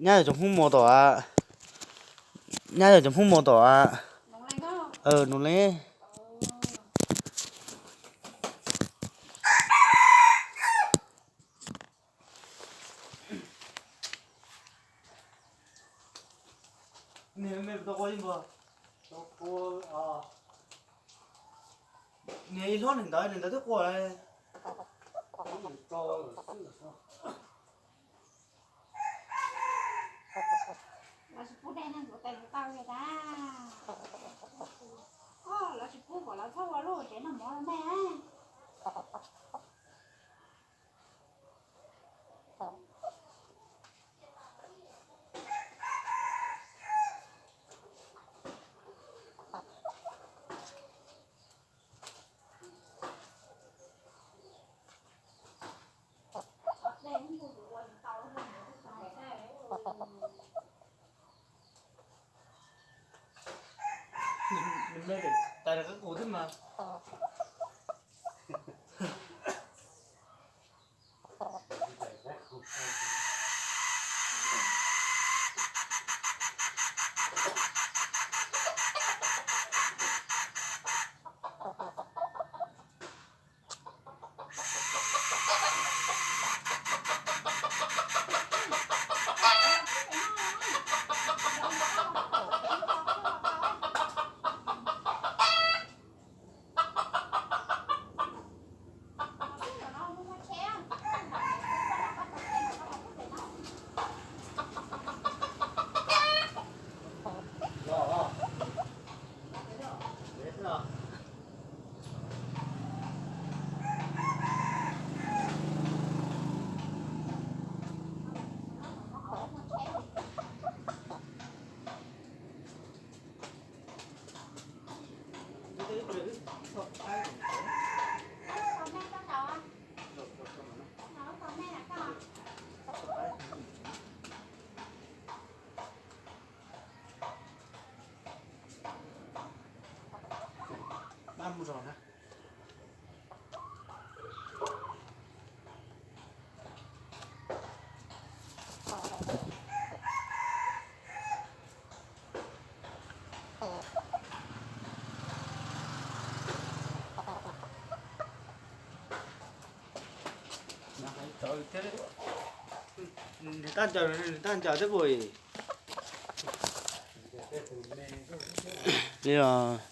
Nyab yog cov Hmoob Mos tom a. Nyab yog cov Hmoob Mos tom a. Nus Leeb. Niag ib hlob neeg ntawd, neeg ntawd twb qua. Los tsis pub dej noj ntxuav tes mus tau li tas. Los tsis pub kom lawv txhob ua luaj tsev noj mov rau nej. Nws me tais rov qab qus thiab mas. Nws tab ncaws, nws tab ncaws thiab puas? Li os.